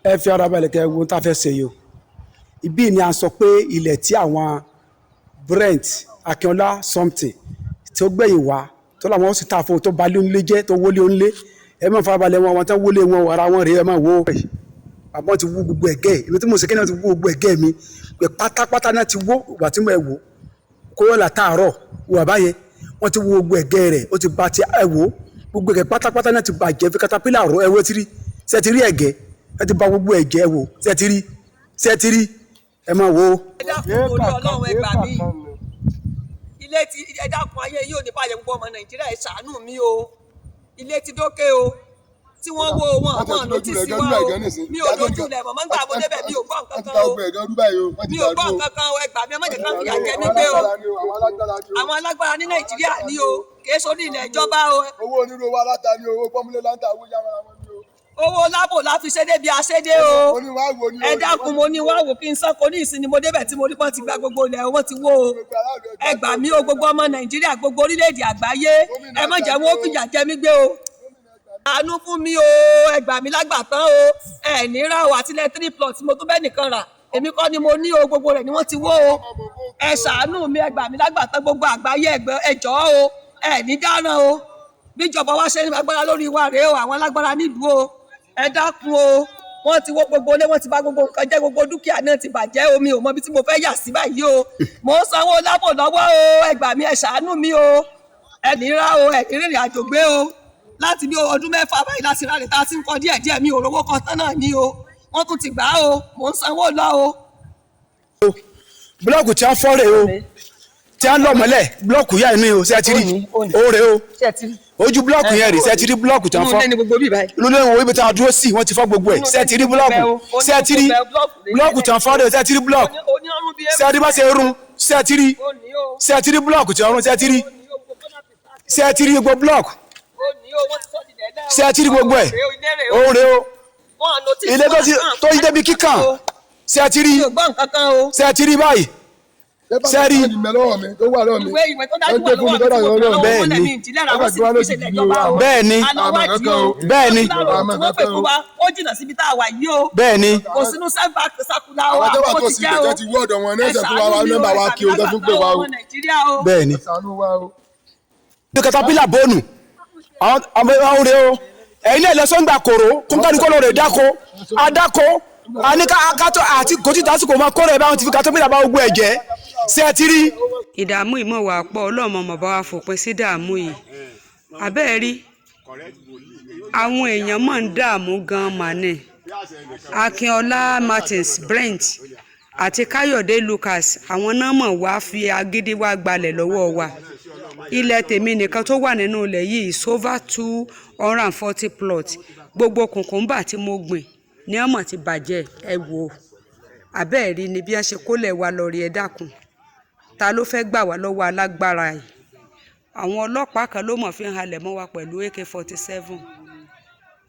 Ẹ fi ara balẹ̀ kẹ́ ẹ wo ohun tá a fẹ́ ṣe yìí o. Ibí ni a sọ pé ilẹ̀ tí àwọn Brent Akínọlá something tí ó gbẹ̀yìn wá tó làwọn sì ta fún un, tó balẹ̀ onílé jẹ́, tó wọlé onílé. Ẹ máa fara balẹ̀ wọn, àwọn tó wọlé wọn, ara wọn rèé. Ẹ máa wo àmọ́ ti wú gbogbo ẹ̀gẹ́ ibi tí mo ṣe kí náà ti wú gbogbo ẹ̀gẹ́ mi pé pátápátá náà ti wó. Ìgbà tí mo ẹ̀ wò kó yọ̀ látàárọ̀ wò báyẹn, wọ́n ti wú gbogbo ẹ̀gẹ́ rẹ̀, ó ti ba ti. Ẹ̀ wò, gbogbo ẹ̀gẹ́ pátápátá náà ti bàjẹ́ fi katapila rọ. Ẹ wo ti rí ṣe ti rí ẹ̀gẹ́ ẹ ti ba gbogbo ẹ̀gẹ́. Ẹ wò ṣe ti rí, ṣe ti rí, ẹ máa wò ó. Ẹ dákun, torí Ọlọ́run, ẹ gbà mí. Ilé tí ẹ dákun, ayé yìí ò ní bàjẹ́. Gbogbo ọmọ Nàìjíríà, ẹ ṣàánú mi o. Ilé ti dókè o tí wọ́n wó wọn wọn notice wa o. Mi ò lójú lẹ̀ mọ̀ mọ́ngbà mo débẹ̀, mi ò gbọ́ nǹkan kan o. Mi ò gbọ́ nǹkan kan o. Ẹ gbà mí, ẹ má jẹ́ ká fìyà jẹ mí gbé o. Àwọn alágbára ní Nàìjíríà ní o, kì í sórí ilẹ̀ ìjọba o. Owó onírú, owó aláta ni, owó pọ́nmúlé láńtà, owó yára wọn ni o. Owó lábò la fi ṣe débi àṣẹdé o. Mo ní wàá wo ni o. Ẹ dákun, mo ní wá wò kí n sánko ní ìsinmi. Mo débẹ̀ tí mo rí pọ́n ti gba gbogbo ilẹ̀, wọ́n ti wó o. Ẹ gbà mí o. Gbogbo ọmọ Nàìjíríà, gbogbo orílẹ̀-èdè àgbáyé, ẹ má jẹ́ wọn ó fìyà jẹ mí gbé o. Àánú fún mi o, ẹ gbà mí lágbàtán o. Ẹ ní ra o. Àtìlẹ̀ three plot mo tún bẹ́ẹ̀ nìkan rà, èmi kọ́ ni mo ní o. Gbogbo rẹ̀ ni wọ́n ti wó o. Ẹ ṣàánú mi, ẹ gbà mí lágbàtán. Gbogbo àgbáyé, ẹ jọ̀ọ́ o. Ẹ ní dáràn o. Bíjọba wa ṣe ní agbára lórí wa rèé o, àwọn alágbára nílùú o. Ẹ dákun o. Wọ́n ti wó gbogbo ilé, wọ́n ti bà gbogbo nǹkan jẹ́, gbogbo dúkìá náà ti bàjẹ́ o. Mi ò mọ ibi tí mo fẹ́ yà sí báyìí o. Mò ń sanwó lábò lọ́wọ́ o. Ẹ gbà mí, ẹ ṣàánú mi o. Ẹ ní rá o, ẹ ní rìnrìn àjò gbé o. Láti bí ọdún 6 báyìí láti rà lè ta sí ń kọ díẹ̀ díẹ̀, mi ò rówó kan tán náà ní o. Wọ́n tún ti gbà á o. Mò ń sanwó lọ o. Block tí wọ́n fọ́ rèé o, tí wọ́n lọ mọ́lẹ̀. Block yà inú o, ṣé ẹ ti rí o rèé o? Ojú block yẹn rèé. Ṣé ẹ ti rí block tí wọ́n fọ́? Inú ilé ni gbogbo bí báyìí. Inú ilé wo? Ibi tí a dúró sí, wọ́n ti fọ́ gbogbo ẹ̀. Ṣé ẹ ti rí block? Ṣé ẹ ti rí block tí wọ́n fọ́ rèé? Ṣé ẹ ti rí block? Ṣé ẹ rí bá ṣe rún? Ṣé ẹ ti rí? Ṣé ẹ ti rí block tí wọ́n rún? Ṣé ẹ ti rí? Ṣé ẹ ti rí gbogbo block? Ṣé ẹ ti rí gbogbo ẹ̀? Ó rèé o. Ilé tó ti tó yí débi kíkàn, ṣé ẹ ti rí? Mi ò gbọ́ nǹkan kan o. Ṣé ẹ ti rí báyìí? Ṣé rí? Lọ́wọ́ mi tó wà lọ́wọ́ mi. Ìwé tó dájú wà lọ́wọ́ mi tí mo fi lọ́wọ́ mọ́lẹ̀, mi ìjìnlẹ̀ ra wọ́n sì fi ṣẹlẹ̀ ìjọba o. Alọ́wádìí o. Bẹ́ẹ̀ni. Tí wọ́n pè fún wa, ó jìnnà síbi tá a wà yìí o. Kò sínú sẹ́fà sakula o. Àwọn tó wà Àkókò tó ti sí jẹ́ o. ibẹ̀ tó ti wú ọ̀dọ̀ wọn náà ṣe fún wa wa nọ́mbà wa kí o tó fún pè wá o. Nàìjíríà o. Bẹ́ẹ̀ni. Ṣàánú wa o. Ní katapila bóònù àwọn rèé o. Ẹ̀yin náà lọ́sọ̀ngbà kòró kó kálukọ́ lọ rè dáko adáko àní kátó àti kò tí tásìkò máa kórè báwọn ti fi katapila bá gbogbo ẹ̀ jẹ́. Ṣé ẹ ti rí? Ìdààmú ìmọ̀ wà pọ̀. Ọlọ́mọ mọ̀ bá wa fòpin sí dààmú yìí. Àbẹ́ẹ̀ rí àwọn èèyàn mọ̀ ń dààmú gan-an mà ní. Akínọlá Martins Brent àti Káyọ̀dé Lucas, àwọn náà mọ̀ wá fi agídí wá gbalẹ̀ lọ́wọ́ wa. Ilẹ̀ tèmi nìkan tó wà nínú ilẹ̀ yìí is over 240 plot. Gbogbo cucumber tí mo gbìn ní ọmọ ti bàjẹ́. Ẹ wò ó, àbẹ́ẹ̀ rí ni bí wọ́n ṣe kólẹ̀ wa lọ rí. Ẹ dákun, ta ló fẹ́ gbà wá lọ́wọ́ alágbára yìí? Àwọn ọlọ́pàá kan ló mọ̀ fi ń halẹ̀ mọ́ wa pẹ̀lú AK-47.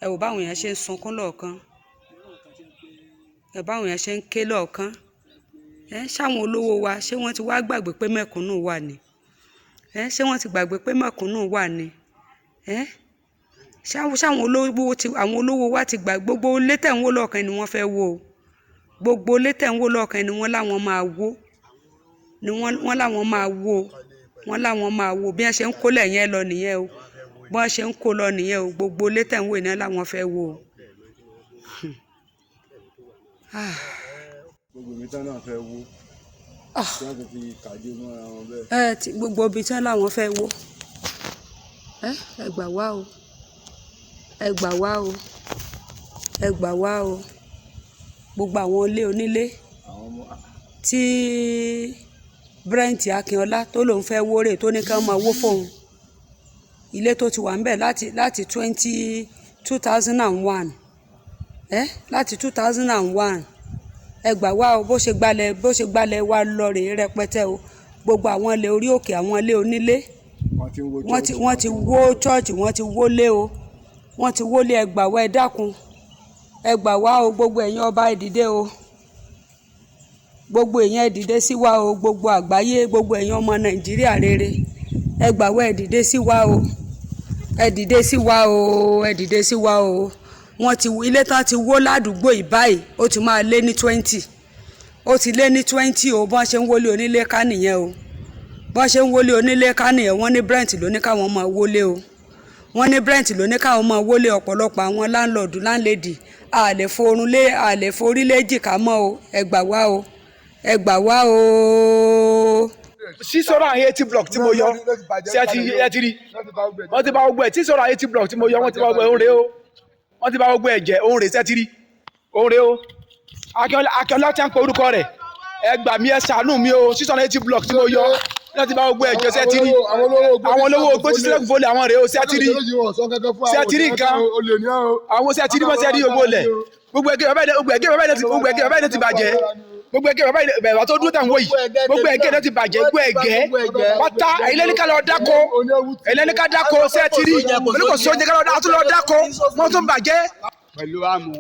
Ẹ wò báwọn èèyàn ṣe ń sunkún lọ́ọ̀kan, ẹ báwọn èèyàn ṣe ń ké lọ́ọ̀kan. Ẹ ṣáwọn olówó wa, ṣé wọ́n ti wá gbàgbé pé mẹ̀kúnnù wà ní? Ẹ ṣé wọ́n ti gbàgbé pé mẹ̀kúnnù wà ní? Ẹ ṣáwọn olówó ti, àwọn olówó wa ti gbà. Gbogbo ilé tẹ̀ ń wó lọ́ọ̀kan ni wọ́n fẹ́ wó o. Gbogbo ilé tẹ̀ ń wó lọ́ọ̀kan ni wọ́n láwọn máa wó, ni wọ́n láwọn máa wó, wọ́n láwọn máa wó. Bí wọ́n ṣe ń kólẹ̀ yẹn lọ nìyẹn o, bí wọ́n ṣe ń kó lọ nìyẹn o. Gbogbo ilé tẹ̀ ń wò ní láwọn fẹ́ wó o. Ah. Gbogbo mi tán náà fẹ́ wó tí wọ́n ti fi kàdé mọ́ra wọn bẹ́ẹ̀. Ẹ ti gbogbo ibi tí wọ́n láwọn fẹ́ wó. Ẹ gbà wá o, ẹ gbà wá o, ẹ gbà wá o. Gbogbo àwọn ilé onílé àwọn ọmọ tí Brent Akínọlá tó lòun fẹ́ wó rè, tó ní ká máa wó fóun, ilé tó ti wà ńbẹ̀ láti 2001, ẹ láti 2001. Ẹ gbà wá o. Bó ṣe gbalẹ̀ wa lọ rèé rẹpẹtẹ o. Gbogbo àwọn ilé orí òkè, àwọn ilé onílé, wọ́n ti ń wo wọ́n ti wó church, wọ́n ti wólé o, wọ́n ti wólé. Ẹ gbà wá, ẹ dákun, ẹ gbà wá o. Gbogbo ẹ̀yin ọba, ẹ dìde o. Gbogbo èèyàn, ẹ dìde sí wa o. Gbogbo àgbáyé, gbogbo ẹ̀yin ọmọ Nàìjíríà rere, ẹ gbà wá, ẹ dìde sí wa o, ẹ dìde sí wa o, ẹ dìde sí wa o. Wọ́n ti ilé tán ti wó ládùúgbò yìí báyìí, ó ti máa lé ní 20, ó ti lé ní 20 o. Bọ́n ṣe ń wọlé onílé ká nìyẹn o, bọ́n ṣe ń wọlé onílé ká nìyẹn. Wọ́n ní Brent ló ní káwọn máa wọlé o, wọ́n ní Brent ló ní káwọn máa wọlé. Ọ̀pọ̀lọpọ̀ àwọn landlord, landlady, àlè forun lé, àlè forí léjìká mọ́ o. Ẹ gbà wá o, ẹ gbà wá o. 680 block tí mo yọ, ṣé ẹ ti rí? Wọ́n ti bá gbogbo ẹ̀. 680 block tí mo yọ, wọ́n ti bá gbogbo ẹ̀. Òun rèé o, wọ́n ti bá gbogbo ẹ̀ jẹ́. Òun rèé, ṣé ẹ ti rí? Òun rèé o. Akínọlá, Akínọlá tí a ń pe orúkọ rẹ̀. Ẹ gbà mí, ẹ ṣàánú mi o. 680 block tí mo yọ, wọ́n ti bá gbogbo ẹ̀ jẹ́. Ṣé ẹ ti rí? Àwọn olówó ogbó ti sílẹ̀kùn fọlẹ̀, àwọn rèé o. Ṣé ẹ ti rí? Ṣé ẹ ti rí nǹkan? Àwọn, ṣé ẹ ti rí? Wọ́n ṣe rí gbogbo lẹ̀, gbogbo ẹgẹ bàbá yìí, gbogbo ẹgẹ bàbá yìí, gbogbo ẹgẹ bàbá yìí ti bàjẹ́. Gbogbo ẹgẹ bàbá yìí, bàbá tó dúró tà ń wò yìí, gbogbo ẹgẹ náà ti bàjẹ́. Gbogbo ẹgẹ pátá ẹ̀yin ká lọ dáko, ẹ̀yin ká dáko. Ṣé ẹ ti rí? Oníkò sóúnjẹ ká lọ dáko, lọ dáko, wọ́n tún bàjẹ́.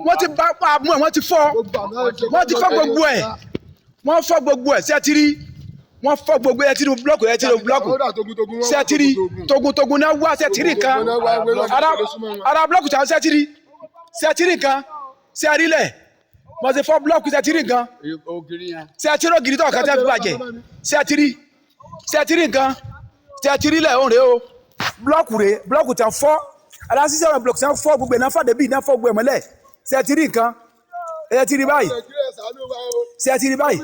Wọ́n ti bá àmú ẹ̀, wọ́n ti fọ́, wọ́n ti fọ́ gbogbo ẹ̀, wọ́n fọ́ gbogbo ẹ̀. Ṣé ẹ ti rí? Wọ́n fọ́ gbogbo ẹ̀. Ti rí block ẹ̀, ti rí block. Ṣé ẹ ti rí? Togun-togun náà wá. Ṣé ẹ ti rí nǹkan? Ara block tí a, ṣé ẹ ti rí? Ṣé ẹ ti rí nǹkan? Ṣé ẹ rí lẹ̀? Wọ́n ti fọ́ block. Ṣé ẹ ti rí nǹkan? Ṣé ẹ ti rí ògiri tó ọ̀kan tí a fi bàjẹ́? Ṣé ẹ ti rí? Ṣé ẹ ti rí nǹkan? Ṣé ẹ ti rí lẹ̀? Òun rèé o, block rèé, block tí a fọ́. Ara ṣíṣe ọ̀rọ̀ block tí a fọ́, gbogbo ẹ̀ náà fàdé bíi náà fọ́ gbogbo ẹ̀ mọ́lẹ̀. Ṣé ẹ ti rí nǹkan? Ẹ ti rí báyìí? Ṣé ẹ ti rí báyìí?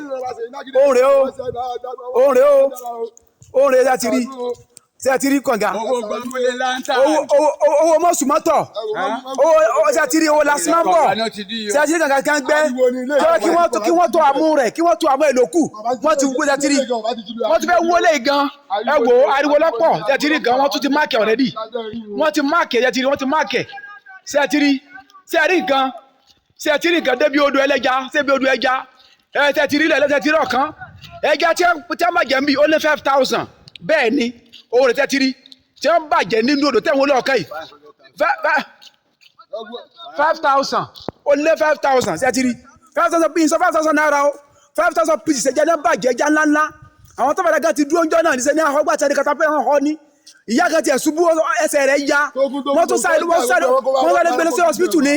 Òun rèé o, òun rèé o, òun rèé. Ṣé ẹ ti rí? Ṣé ẹ ti rí kànga? Owó mọ́sùmọ́tọ̀, owó. Ṣé ẹ ti rí owó lásìmọ́ bọ̀? Ṣé ẹ ti rí kànga kan gbẹ́ kí wọ́n tó àmú rẹ̀, kí wọ́n tó àmú ẹ̀ lókù, wọ́n ti wó. Ṣé ẹ ti rí? Wọ́n ti fẹ́ wọlé gan. Ẹ wò ó, ariwo lọ́pọ̀. Ṣé ẹ ti rí gan? Wọ́n tún ti mark already, wọ́n ti mark. Ṣé ẹ ti rí? Wọ́n ti mark. Ṣé ẹ ti rí? Ṣé ẹ rí nǹkan? Ṣé ẹ ti rí nǹkan débi odò ẹlẹ́ja? Débi odò ẹja ẹ. Ṣé ẹ ti rí lẹ̀? Ṣé ẹ ti rí ọ̀kan ẹja tí wọ́n bàjẹ́ ń bì, ó lé 5,000. Bẹ́ẹ̀ ni owó rẹ̀. Ṣé ẹ ti rí tí wọ́n bàjẹ́ nínú odò tẹ̀wọ́n lọ́ọ̀kan yìí? 5,000, ó lé 5,000. Ṣé ẹ ti rí 5,000 bíi sọ ₦5,000 o, 5,000 pieces ẹja náà bàjẹ́, ẹja ńláńlá. Àwọn tó bàjẹ́ gan ti dúró ńjọ́ náà níṣẹ́ ní àhọ́gbà tí ẹni kàtà pé wọ́n họ ní ìyá kan tiẹ̀ ṣubú, ẹsẹ̀ rẹ̀ ya, wọ́n tún sáré, wọ́n sáré, wọ́n sáré gbé lọ sí hospital ni.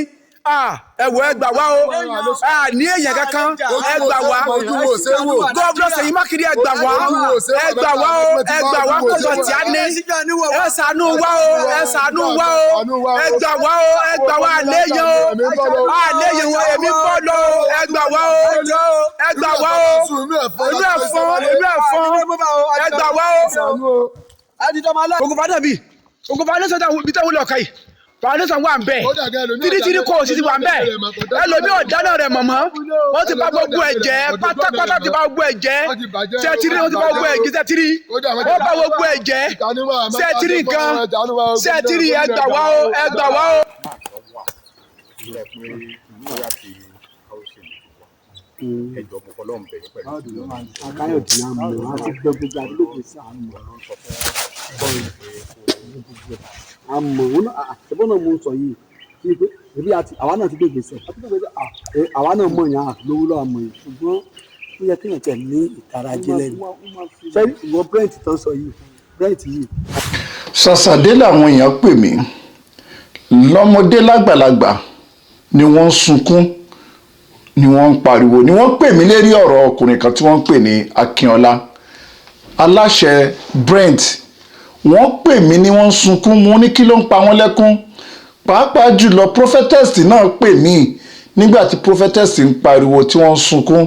Ẹ wò, ẹ gbà wá o, ní èèyàn kankan, ẹ gbà wá. Governor Ṣèyí Mákindé, ẹ gbà wá, ẹ gbà wá o, ẹ gbà wá. Kọjọ tí a ní, ẹ ṣàánú wá o, ẹ ṣàánú wá o, ẹ gbà wá o, ẹ gbà wá. Àléyàn o, àléyàn o, èmi bọ́ lọ o. Ẹ gbà wá o, ẹ gbà wá o. Inú ẹ̀fọn, inú ẹ̀fọn, ẹ gbà wá o. Ogun fada bi Ogun foundation bí táwọn olùkọ́ yìí, foundation wà ń bẹ̀, tìrìtìrì kò sí ti wà ń bẹ̀. Ẹlòmíì ọ̀dáná rẹ̀ mọ̀mọ́, wọ́n ti bá gbogbo ẹ̀ jẹ́ pátápátá, ti bá gbogbo ẹ̀ jẹ́. Ṣẹ́tìrì, wọ́n ti bá gbogbo ẹ̀ jẹ́. Ṣẹ́tìrì, wọ́n bá gbogbo ẹ̀ jẹ́. Ṣẹ́tìrì nǹkan? Ṣẹ́tìrì? Ẹ gbà wá o, ẹ gbà wá o. Ẹjọ, mo fọlọ́run bẹ̀yìn pẹ̀lú. Káyọ̀dé, àmọ́ àti gbọ́ gbogbo àdúgbò sí àmọ́ àmọ́ òun náà àtẹ̀bọ́n náà mo ń sọ yìí kí pé ebi àti àwa náà ti gbé ìgbésẹ̀, àwa náà mọ̀ yàn án lówó lọ́wọ́ àmọ́ yìí, ṣùgbọ́n ó yẹ kéèyàn tẹ̀ ní ìtara ajé lẹ́nu. Ṣé ìwọ Brent tán sọ yìí, Brent yìí. Ṣàṣàdé làwọn èèyàn pè mí, lọ́mọdé lágbàlagbà ni wọ́n ń sunkún, ni wọ́n ń pariwo, ni wọ́n pè mí lérí ọ̀rọ̀ ọkùnrin kan tí wọ́n ń pè ní Akínọlá, aláṣẹ Brent. Wọ́n pè mí ní wọ́n ń sunkún. Mo ní kí ló ń pa wọ́n lẹ́kún? Pàápàá jùlọ prophetess náà pè mí nígbà tí prophetess ń pariwo tí wọ́n ń sunkún.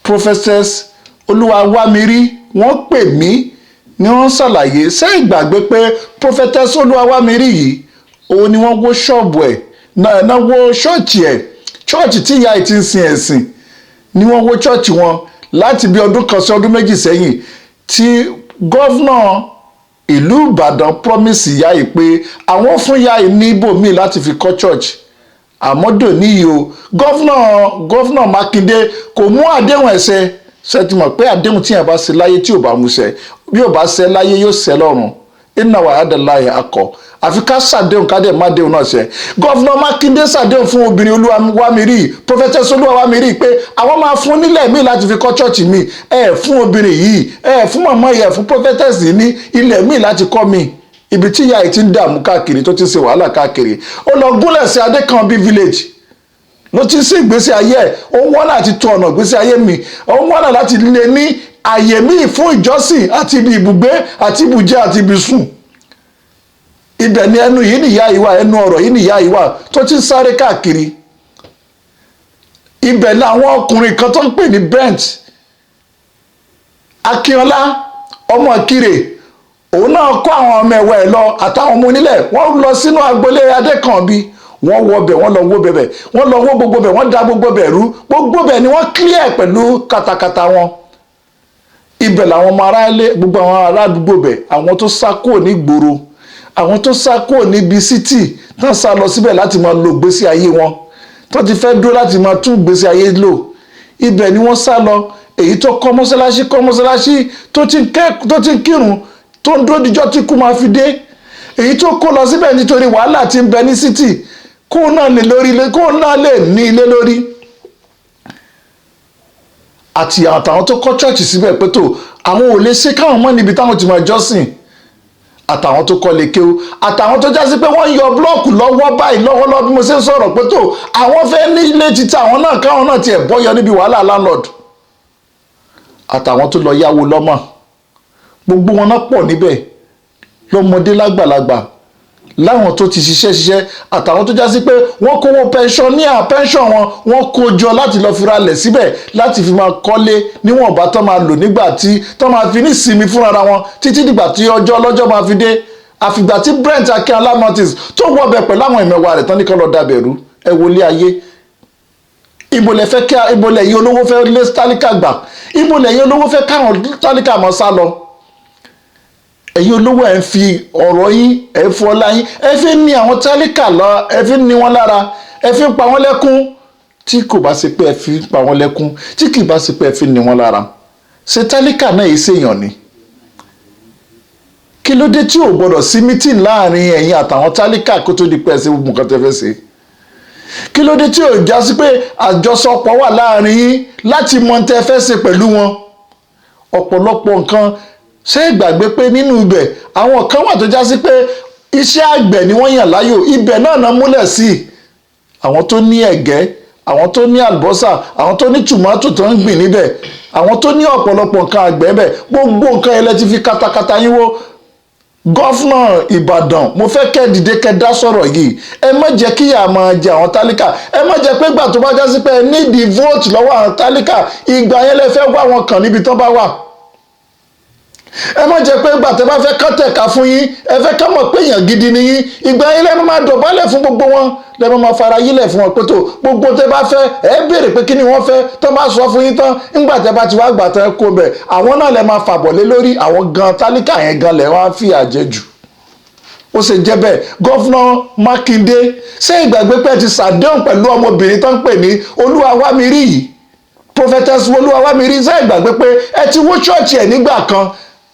Prophetess Olúwawámirí, wọ́n pè mí ní wọ́n ṣàlàyé. Ṣé ìgbàgbé pé prophetess Olúwawámirí yìí, òun ni wọ́n wó ṣọ́ọ̀bù ẹ̀ náà, wó ṣọ́ọ̀ṣì ẹ̀, ṣọ́ọ̀ṣì tí ìyá ẹ̀ ti ń sin ẹ̀sìn ni wọ́n wó ṣọ́ọ̀ṣì wọn láti bí ọdún kan sí ọdún 2 sẹ́yìn, tí governor ìlú Ìbàdàn promise ìyá yìí pé àwọn fún ìyá yìí ní ibòmíì láti fi kọ́ church. Àmọ́ dòní yìí o, governor Mákindé kò mú àdéhùn ẹ̀ṣẹ̀ ṣe. Ti mọ̀ pé àdéhùn tí yẹn bá ṣe láyé, tí ò bá mú ṣẹ, bí ò bá ṣẹ láyé, yóò ṣẹ lọ́run. Iná wàhálà láyé akọ, àfi ká ṣàdéhùn, ká dẹ̀ má déhùn náà ṣẹ. Governor Mákindé ṣàdéhùn fún obìnrin Olúwamírí, prophetess Olúwamírí, pé àwọn máa fún nílẹ̀ míì láti fi kọ́ church mi. Ẹ fún obìnrin yìí, ẹ fún màmá yìí, ẹ fún prophetess yìí ní ilẹ̀ míì láti kọ́ mi. Ibi tí ìyá yìí ti ń dààmú káàkiri, tó ti ń ṣe wàhálà káàkiri, ó lọ gúnlẹ̀ sí Adékànbí village, ló ti ń ṣe ìgbésí ayé ẹ̀. Ó ń wọ́nà àti tún ọ̀nà ìgbésí ayé mi, ó ń wọ́nà láti lè ní àyè míì fún ìjọsìn àti ibi ibùgbé àti ibùjẹ àti ibi sùn. Ibẹ̀ ni ẹnu yìí nìyá yìí wà, ẹnu ọ̀rọ̀ yìí nìyá yìí wà tó ti ń sáré káàkiri. Ibẹ̀ ni àwọn ọkùnrin kan tó ń pè ní Brent Akínọlá ọmọ Ìkirè, òun náà kó àwọn ọmọ ẹ̀wọ̀ ẹ̀ lọ àtàwọn ọmọ onílẹ̀. Wọ́n lọ sínú agboolé Adékànbí, wọ́n wọ bẹ̀, wọ́n lọ wó bẹ̀bẹ̀, wọ́n lọ wó gbogbo bẹ̀, wọ́n da gbogbo bẹ̀ rú. Gbogbo bẹ̀ ni wọ́n clear pẹ̀lú katakata wọn. Ibẹ̀ làwọn ọmọ aráalé, gbogbo àwọn ará àdúgbò bẹ̀, àwọn tó sá kúrò ní ìgboro, àwọn tó sá kúrò níbi city tán, sá lọ síbẹ̀ láti máa lo ìgbésí ayé wọn, tó ti fẹ́ dúró láti máa tún ìgbésí ayé lò. Ibẹ̀ ni wọ́n sá lọ. Èyí tó kọ́ mọ́sálásí, kọ́ mọ́sálásí tó ti ń kírun, tó ń dúró dijọ́ tí kú máa fi dé. Èyí tó kó lọ síbẹ̀ nítorí wàhálà tí ń bẹ ní city, kó náà lè lórí ilé, kó náà lè ní ilé lórí. Àti àtàwọn tó kọ́ church síbẹ̀ pé tó àwọn ò lè ṣe káwọn mọ́ níbi táwọn ti máa jọ́sìn, àtàwọn tó kọ́ lè kéwú, àtàwọn tó jásí pé wọ́n ń yọ block lọ́wọ́ báyìí lọ́wọ́lọ́wọ́ bí mo ṣe ń sọ̀rọ̀, pé tó àwọn fẹ́ ní ilé títí àwọn náà, káwọn náà tiẹ̀ bọ́yọ níbi wàhálà landlord, àtàwọn tó lọ yáwó lọ́mọ, gbogbo wọn náà pọ̀ níbẹ̀, lọ́mọdé lágbàlagbà, láwọn tó ti ṣiṣẹ́ ṣiṣẹ́, àtàwọn tó jásí pé wọ́n kówó pensioner, pension wọn, wọ́n kó jọ láti lọ fi ralẹ̀ síbẹ̀, láti fi máa kọ́lé níwọ̀nba tó máa lò nígbà tí tó máa fi ní ìsinmi fúnra wọn títí dìgbà tí ọjọ́ ọlọ́jọ́ máa fi dé. Àfìgbà tí Brent Akínọlá Martins tó wọbẹ̀ pẹ̀lú àwọn ìmẹ̀wà rẹ̀ tán ní kán lọ dàbẹ̀rú. Ẹ wọlé ayé, ibo lẹ fẹ́ kí, ibo lẹ̀yin olówó fẹ́ lé tálíkà gbà? Ibo lẹ̀yin olówó fẹ́ káwọn tálíkà mọ́ sá lọ? Ẹ̀yin olówó, ẹ̀ ń fi ọ̀rọ̀ yín, ẹ̀ ń fọlá yín, ẹ̀ fi ń ní àwọn tálíkà lọ, ẹ̀ fi ń ní wọn lára, ẹ̀ fi ń pa wọ́n lẹ́kún. Tí kò bá ṣe pé ẹ̀ fi ń pa wọ́n lẹ́kún, tí kì í bá ṣe pé ẹ̀ fi ń ní wọn lára, ṣe tálíkà náà yìí ṣèyàn ni? Kí ló dé tí ò gbọdọ̀ sí meeting láàrin ẹ̀yin àtàwọn tálíkà kó tó di pé ẹ ṣe gbogbo nǹkan tẹ́ fẹ́ ṣe? Kí ló dé tí ò já sí pé àjọsọpọ̀ wà láàrin yín láti mọ tẹ́ fẹ́ ṣe pẹ̀lú wọn? Ọ̀pọ̀lọpọ̀ nǹkan, ṣé ìgbàgbé pé nínú ibẹ̀ àwọn kan wà tó já sí pé iṣẹ́ àgbẹ̀ ni wọ́n yàn láàyò, ibẹ̀ náà náà múlẹ̀ sí i. Àwọn tó ní ẹ̀gẹ́, àwọn tó ní àlùbọ́sà, àwọn tó ní tòmátò tó ń gbìn níbẹ̀, àwọn tó ní ọ̀pọ̀lọpọ̀ nǹkan àgbẹ̀ bẹ̀, gbogbo nǹkan yẹn lẹ ti fi katakata yín wó. Governor Ìbàdàn, mo fẹ́ kẹ́ dìde, kẹ́ dá sọ̀rọ̀ yìí. Ẹ má jẹ́ kí ìyà máa jẹ àwọn tálíkà. Ẹ má jẹ́ pé ìgbà tó bá já sí pé ẹ nídìí vote lọ́wọ́ àwọn tálíkà, ìgbà yẹn lẹ fẹ́ wá wọn kàn níbi tán bá wà. Ẹ má jẹ́ pé ìgbà tẹ́ bá fẹ́ kán tẹ̀ka fún yín, ẹ fẹ́ kán mọ̀ pé èèyàn gidi ni yín, ìgbà yẹn lẹ́ máa dọ̀bálẹ̀ fún gbogbo wọn, lẹ́ máa fara yílẹ̀ fún wọn pé tó gbogbo tẹ́ bá fẹ́. Ẹ béèrè pé kí ni wọ́n fẹ́, tó bá sọ fún yín tán, ńgbà tẹ́ bá ti wá gbà tán kó bẹ̀, àwọn náà lẹ́ máa fàbọ̀ lé lórí. Àwọn gan tálíkà yẹn gan lẹ́ wá fìyà jẹ jù. Ó ṣe jẹ́ bẹ́ẹ̀? Governor Mákindé, ṣé ìgbàgbé pé ti ṣàdéhùn pẹ̀lú ọmọbìnrin tó ń pè ní Olúwawámirí yìí, Prophetess Olúwawámirí? Ṣé ìgbàgbé pé ẹ ti wó ṣọ́ọ̀ṣì ẹ̀ nígbà kan?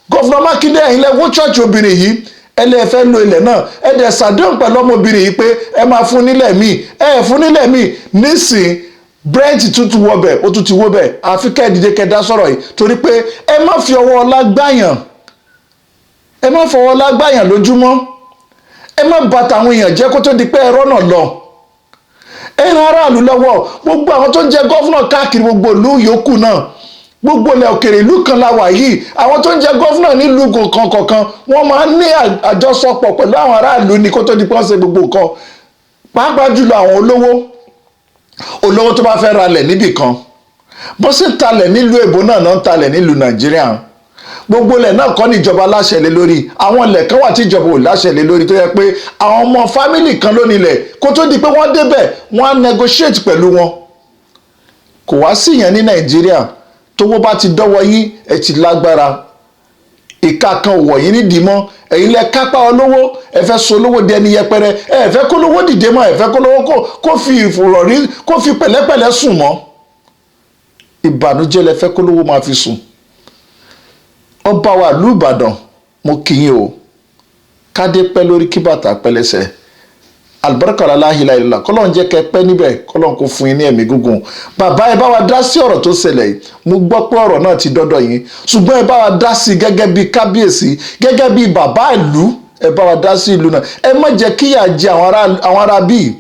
Governor Mákindé, ẹ̀yin lẹ wó ṣọ́ọ̀ṣì obìnrin yìí, ẹ lè fẹ́ lo ilẹ̀ náà. Ẹ dẹ̀ ṣàdéhùn pẹ̀lú ọmọbìnrin yìí pé ẹ máa fún nílẹ̀ míì, ẹ fún nílẹ̀ míì. Nísìn Brent tuntun wọbẹ̀, ó tún ti wó bẹ̀. Àfi kẹ́ ẹ dìde, kẹ́ dá sọ̀rọ̀ yìí, torí pé ẹ má fi ọwọ́ ọlá gbàyàn, ẹ má fọwọ́ ọlá gbàyàn lójúmọ́. Ẹ má bà tàwọn èèyàn jẹ́ kó tó di pé ẹ rọ́nà lọ. Ẹ ran aráàlú lọ́wọ́. Gbogbo àwọn tó ń jẹ governor káàkiri gbogbo ìlú yòókù náà, gbogbo ilẹ̀ òkèrè, ìlú kan la wà yìí, àwọn tó ń jẹ governor nílùú kọ̀ọ̀kan kọ̀ọ̀kan, wọ́n máa ń ní àjọsọpọ̀ pẹ̀lú àwọn aráàlú ní kó tó di pé wọ́n ṣe gbogbo nǹkan, pàápàá jùlọ àwọn olówó. Olówó tó bá fẹ́ ralẹ̀ níbì kan, bó sì ń talẹ̀ nílùú èbó náà náà ń talẹ̀ nílùú Nàìjíríà. Gbogbo ilẹ̀ náà kọ́ ní ìjọba láṣẹ lé lórí. Àwọn ilẹ̀ kan wà tí ìjọba ò láṣẹ lé lórí, tó yẹ pé àwọn ọmọ family kan ló nílẹ̀. Kó tó di pé wọ́n débẹ̀, wọ́n á negotiate pẹ̀lú wọn. Kò wá sí ìyẹn ní Nàìjíríà. Tówó bá ti dọ́wọ́ yín, ẹ ti lágbára, ìka kan ò wọ̀ yín nídìí mọ́. Ẹ̀yin lẹ kápá olówó. Ẹ fẹ́ so olówó di ẹni yẹpẹrẹ. Ẹ fẹ́ kó lówó dìde mọ́, ẹ fẹ́ kó lówó kó fi ìfòrọ̀rí, kó fi pẹ̀lẹ́pẹ̀lẹ́ sùn mọ́. Ìbànújẹ́ lẹ fẹ́ kó lówó máa fi sùn. Ọba wa ìlú Ìbàdàn, mo kí yín o. Kádé pẹ́ lórí, kí bàtà pẹ́ lẹ́sẹ̀, alibarika aláhìláhìlá. Kọ́lọ́n jẹ́ kẹ́ pẹ́ níbẹ̀, kọ́lọ́n kó fún yín ní ẹ̀mí gígùn. Bàbá, ẹ bá wa dá sí ọ̀rọ̀ tó ṣẹlẹ̀ yìí. Mo gbọ́ pé ọ̀rọ̀ náà ti dọ́dọ̀ yín, ṣùgbọ́n ẹ bá wa dá sí gẹ́gẹ́ bí kábíyèsí, gẹ́gẹ́ bí bàbá ìlú. Ẹ bá wa dá sí ìlú náà. Ẹ má jẹ́ kíyà jẹ àwọn ará bíi,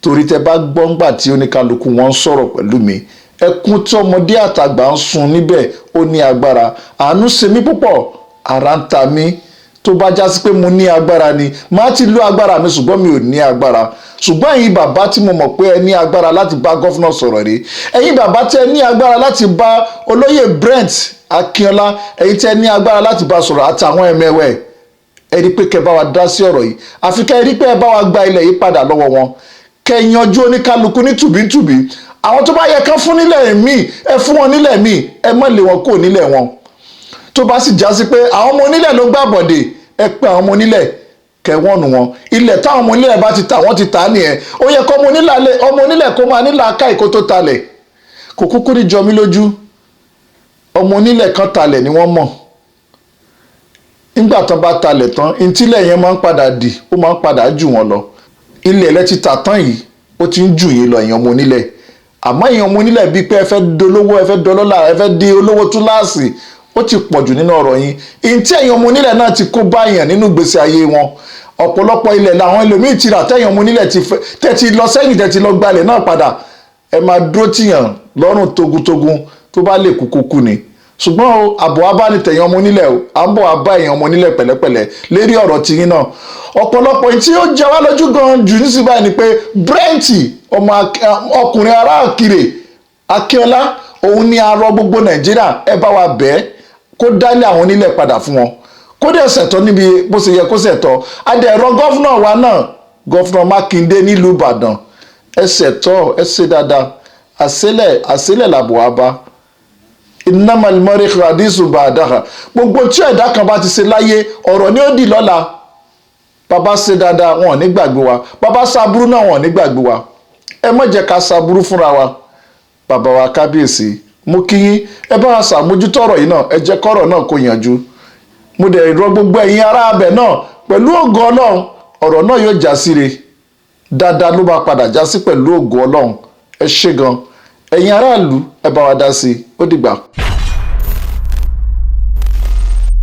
torí tẹ bá gbọ́ ńgbà tí oníkálukú wọn ń sọ̀rọ̀ pẹ̀lú mi, ẹkún tí ọmọdé àtàgbà ń sun níbẹ̀, ó ní agbára. Àánú ṣe mí púpọ̀, ara ń ta mí. Tó bá já sí pé mo ní agbára ni, màá ti lo agbára mi, ṣùgbọ́n mi ò ní agbára. Ṣùgbọ́n ẹ̀yin bàbá tí mo mọ̀ pé ẹ ní agbára láti bá governor sọ̀rọ̀ rí, ẹ̀yin bàbá tí ẹ ní agbára láti bá olóyè Brent Akínọlá, ẹ̀yin tí ẹ ní agbára láti bá sọ̀rọ̀ àtàwọn ẹ̀mẹ̀wẹ̀, ẹ rí pé kẹ́ bá wa dá sí ọ̀rọ̀ yìí. Àfi kẹ́ ẹ rí pé ẹ bá wa gba ilẹ̀ yìí padà lọ́wọ́ wọn, kẹ́ ẹ yanjú oníkálukú ní tùbíntùbí. Àwọn tó bá yẹ kán fún nílẹ̀ míì, ẹ fún wọn nílẹ̀ míì, ẹ má lé wọn kúrò nílẹ̀ wọn. Tó bá sì já sí pé àwọn ọmọ onílẹ̀ ló gbà bọ̀dè, ẹ pé àwọn ọmọ onílẹ̀, kẹwọ́nù wọn. Ilẹ̀ táwọn ọmọ onílẹ̀ bá ti tà, wọ́n ti tà á nìyẹn. Ó yẹ kó ọmọ onílẹ̀ kó máa nílà ká ìkó tó talẹ̀. Kò kúkú ní jọ mí lójú. Ọmọ onílẹ̀ kan talẹ̀ ni wọ́n mọ̀. Nígbà tán bá talẹ̀ tán, ntílẹ̀ yẹn máa ń padà dì, ó máa ń padà jù wọ́n lọ. Ilẹ̀ lẹ ti tà tán yìí, ó ti ń jù yín lọ, èèyàn ọmọ onílẹ̀. Àmọ́ èèyàn ọmọ onílẹ̀, bíi pé ẹ fẹ́ dolówó, ẹ fẹ́ dọlọ́lá, ẹ fẹ́ di olówó túláàsì, ó ti pọ̀jù nínú ọ̀rọ̀ yín. Ìntí ẹ̀yin ọmọ onílẹ̀ náà ti kó báyàn nínú ìgbésí ayé wọn, ọ̀pọ̀lọpọ̀ ilẹ̀ làwọn ẹlòmíì ti rà tẹ̀yìn ọmọ onílẹ̀ ti fẹ́ tẹ́ ti lọ sẹ́yìn, tẹ́ ti lọ gbalẹ̀ náà padà. Ẹ máa dúró tìyàn lọ́rùn togun-togun, tó bá lè kú kó kú ni. Ṣùgbọ́n o, àbọ̀ wa bá ní tẹ̀yìn ọmọ onílẹ̀ o. À ń bọ̀ wá bá ẹ̀yin ọmọ onílẹ̀ pẹ̀lẹ́pẹ̀lẹ́ lérí ọ̀rọ̀ tiyín náà. Ọ̀pọ̀lọpọ̀ tí ó jẹ wá lójú gan jù nísìnyí báyìí ni pé Brent, ọmọ ọkùnrin ará Àkìrè Akínọlá, òun ni arọ gbogbo Nàìjíríà. Ẹ bá wa bẹ́ẹ̀ kó dálé àwọn onílẹ̀ padà fún wọn, kó dẹ̀ ṣẹ̀tọ́ níbi bó ṣe yẹ kó ṣẹ̀tọ́. Adẹ̀rọ governor wa náà, Governor Mákindé nílùú Ìbàdàn, ẹ ṣẹ̀tọ́, ẹ ṣe dáadáa. Àṣẹlẹ̀ àṣẹlẹ̀ làbọ̀ wá bá innamal mọ́rí hadisu bàdáhà. Gbogbo tí ẹ̀dá kan bá ti ṣe láyé, ọ̀rọ̀ ni ó dì lọ́la. Bàbá ṣe dáadáa, wọn ò ní gbàgbé wa. Bàbá ṣaburú náà, wọn ò ní gbàgbé wa. Ẹ má jẹ́ ká ṣaburú fúnra wa. Bàbá wa kábíyèsí, mo kí yín. Ẹ bá wa ṣàmójútó ọ̀rọ̀ yìí náà, ẹ jẹ́ kọ́rọ̀ náà kó yanjú. Mo dẹ̀ rọ gbogbo ẹ̀yin ará abẹ náà, pẹ̀lú ògo Ọlọ́run, ọ̀rọ̀ náà yóò já síre. Dáadáa ló máa padà já sí pẹ̀lú ògo Ọlọ́run. Ẹ ṣé gan, ẹ̀yin aráàlú, ẹ bá wa dá sí i. Ó dìgbà.